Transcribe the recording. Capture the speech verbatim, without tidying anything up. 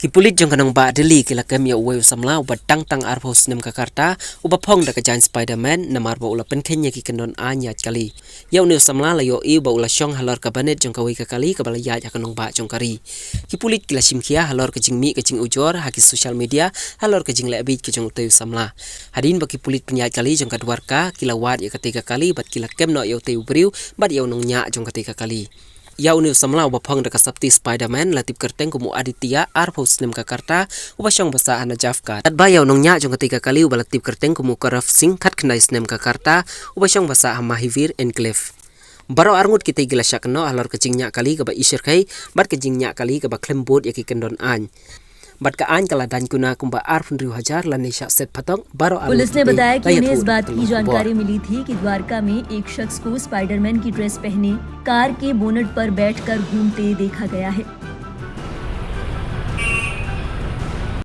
Ki pulit jong ka nongbah Delhi ki la kem ïa uwei u samla uba dang tang arphew snem ka karta, uba phong da ka jaiñ Spider-Man, namar ba u la pynkheiñ ïa ki kyndon aiñ ïaid kali. Ïa une u samla la ïohi ba u la shong halor ka banet jong kawei ka kali kaba la ïaid ha ka nongbah jong ka ri. Ki pulit ki la shim khia halor ka jingmih ka jingujor ha ki social media halor ka jingleh bieit ka jong utei u samla. Hadien ba ki pulit pynïaid kali jong ka Dwarka ki la wad ïa katei ka kali bad ki la kem noh ïa utei u briew bad ïa u nongñiah jong katei ka kali. Ïa une u samla uba phong da ka sopti Spider-Man la tip kyrteng kum u Aditya, arphew snem ka karta, uba shong ba sah ha Najafka. Katba ïa u nongñiah jong katei ka kali uba la tip kyrteng kum u Karav Singh, khatkhyndai snem ka karta, uba shong ba sah ha Mahivir Enclave. Baroh arngut kitei ki la shah kynnoh halor ka jingñiah kali kaba ishyrkhei bad ka jingñiah kali kaba khlem bud ïa ki kyndon aiñ. Bad ka aiñ ka la daiñ kuna kumba arphew hynriew hajar lane shah set phatok baroh arngut. पुलिस ने बताया कि उन्हें इस बात की जानकारी मिली थी कि द्वारका में एक शख्स को स्पाइडरमैन की ड्रेस पहने कार के बोनट पर बैठकर घूमते देखा गया है।